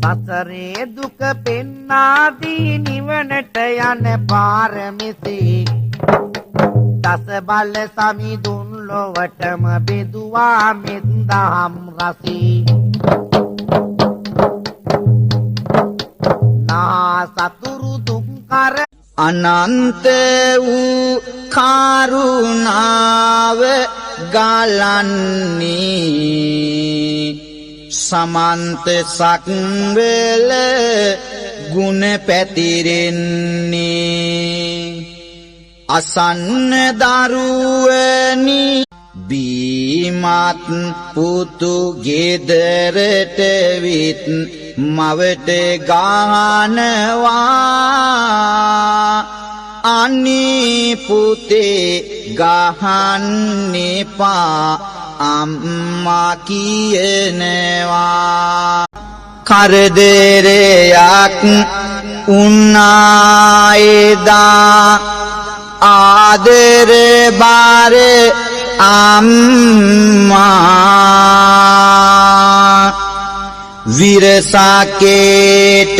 සසරේ දුක පෙන්නා දී නිවනට යන පාර මෙසේ. දස බල සමිඳුන් ලොවටම බෙදුවා මෙත් දහම් රසී. නා සතුරු දුක් කර අනන්ත වූ කරුණාව ගලන්නේ, සමන්ත සක්වල ගුණ පැතිරෙන්නේ. අසන්න දරුවනි, බීමත් පුතු ගෙදරට විත් මවට ගානවා, අනේ පුතේ ගහන්න එපා අම්මා කියනවා. කරදරයක් උන්නා එදා ආදර බාර අම්මා, විරසකේට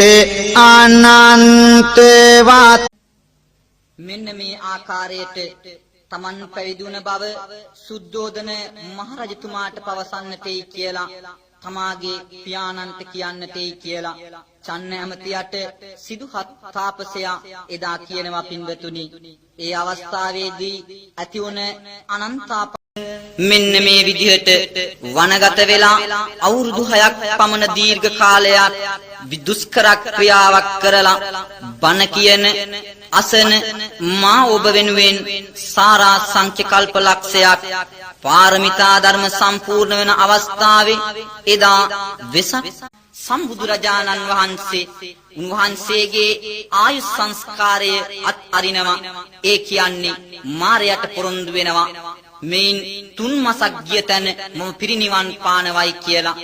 අනන්තවත්. මෙන්න මේ ආකාරයට තමන් පැවිදි වුණ බව සුද්ධෝදන මහරජතුමාට පවසන්නටයි කියලා, තමාගේ පියාණන්ට කියන්නටයි කියලා චන්න ඇමතියට සිදුහත් තාපසයා එදා කියනවා. පින්වතුනි, ඒ අවස්ථාවේදී ඇති වුණ අනන්තාප මෙන්න මේ විදිහට වනගත වෙලා අවුරුදු 6ක් පමණ දීර්ඝ කාලයක් දුෂ්කර ක්‍රියාවක් කරලා බණ කියන අසන මා ඔබ වෙනුවෙන් සාරා සංඛ්‍ය කල්ප ලක්ෂයක් පාරමිතා ධර්ම සම්පූර්ණ වෙන අවස්ථාවේ එදා වෙසක් සම්බුදුරජාණන් වහන්සේ උන්වහන්සේගේ ආයු සංස්කාරය අත් අරිනවා. ඒ කියන්නේ මාරයට පොරොන්දු වෙනවා, මෙයින් 3 මසක් ගිය තැන මම පිරිනිවන් පානවයි කියලා.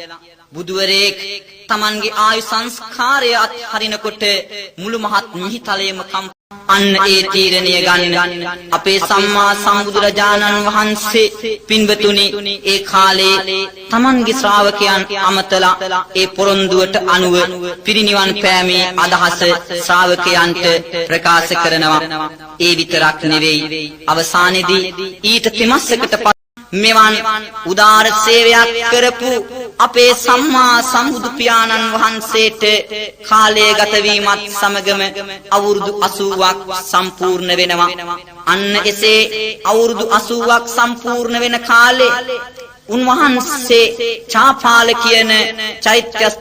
බුදුවරයෙක් තමන්ගේ ආයු සංස්කාරය අත්හරිනකොට මුළු මහත් මිහිතලයම කම්. අන්න ඒ තීරණය ගන්න අපේ සම්මා සම්බුදුරජාණන් වහන්සේ, පින්වතුනි, ඒ කාලේ තමන්ගේ ශ්‍රාවකයන් අමතලා ඒ පොරොන්දුවට අනුව පිරිනිවන් පෑමේ අදහස ශ්‍රාවකයන්ට ප්‍රකාශ කරනවා. ඒ විතරක් නෙවෙයි, අවසානයේදී ඊට තෙමස්සකට මෙවන් උදාර සේවයක් කරපු අපේ සම්මා සම්බුදු පියාණන් වහන්සේට කාලය ගත වීමත් සමගම අවුරුදු 80ක් සම්පූර්ණ වෙනවා. අන්න එසේ අවුරුදු 80ක් සම්පූර්ණ වෙන කාලේ උන්වහන්සේ චාපාල කියන චෛත්‍ය